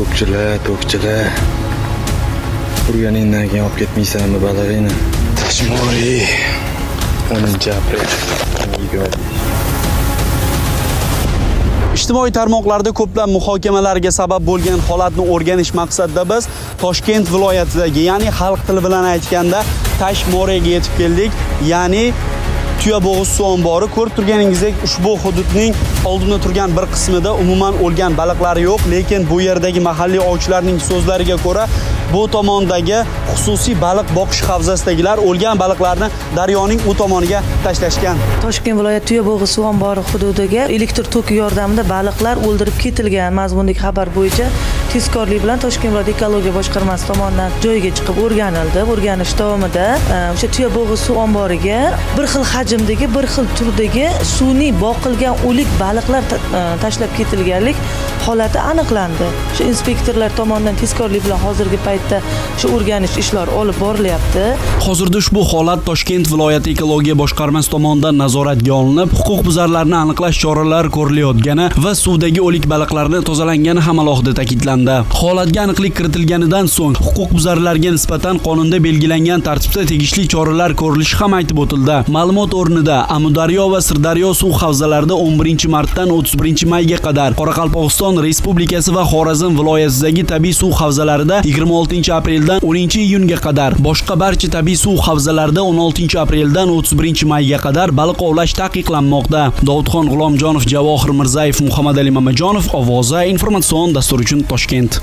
Tokchilar, tokchilar. Urganingdan keyin olib ketmaysanmi balig'ingni? Tashmori. 10 aprel 25. Ijtimoiy tarmoqlarda ko'plab muhokamalarga sabab bo'lgan holatni o'rganish maqsadida biz Toshkent viloyatidagi, ya'ni xalq tili bilan aytganda Tashmorega yetib keldik. Ya'ni Tuyabo'g'iz suv ombori. Ko'rib turganingizdek, ushbu hududning oldinda turgan bir qismida umuman o'lgan baliqlar yo'q, lekin bu yerdagi mahalliy ovchilarning so'zlariga ko'ra, bu tomondagi xususiy baliq boqish havzasidagilar o'lgan baliqlarni daryoning u tomoniga tashlashgan. Toshkent viloyati Tuyabo'g'iz suv ombori hududiga elektr toki yordamida baliqlar o'ldirib ketilgan mazmundagi xabar bo'yicha tezkorlik bilan Toshkent viloyati ekologiya boshqarmasi tomonidan joyiga chiqib o'rganildi. O'rganish davomida o'sha Tuyabo'g'iz suv omboriga bir xil hajmdagi, bir xil turdagi sun'iy boqilgan o'lik baliqlar tashlab ketilganlik holati aniqlandi. O'sha inspektorlar tomonidan tezkorlik bilan hozirgi paytda shu o'rganish ishlari olib borilyapti. Hozirda ushbu holat Toshkent viloyati ekologiya boshqarmasi tomonidan nazoratga olinib, huquqbuzarlarni aniqlash choralari ko'rilayotgani va suvdagi o'lik baliqlarni tozalangani ham alohida ta'kidlandi. Holatga aniqlik kiritilganidan so'ng huquqbuzarlarga nisbatan qonunda belgilangan tartibda tegishli choralar ko'rilishi ham aytib o'tildi. Ma'lumot o'rnida, Amudaryo va Sirdaryo suv havzalarida 11 martdan 31 mayga qadar, Qoraqalpog'iston Respublikasi va Xorazm viloyatidagi tabiiy suv havzalarida 26 apreldan 10 iyunga qadar, boshqa barcha tabiiy suv havzalarida 16 apreldan 31 mayga qadar baliq ovlash taqiqlanmoqda. Dovudxon G'ulomjonov, Javohir Mirzayev, Muhammadali Mamajonov, Ovoza informatsion dasturi uchun Toshkent.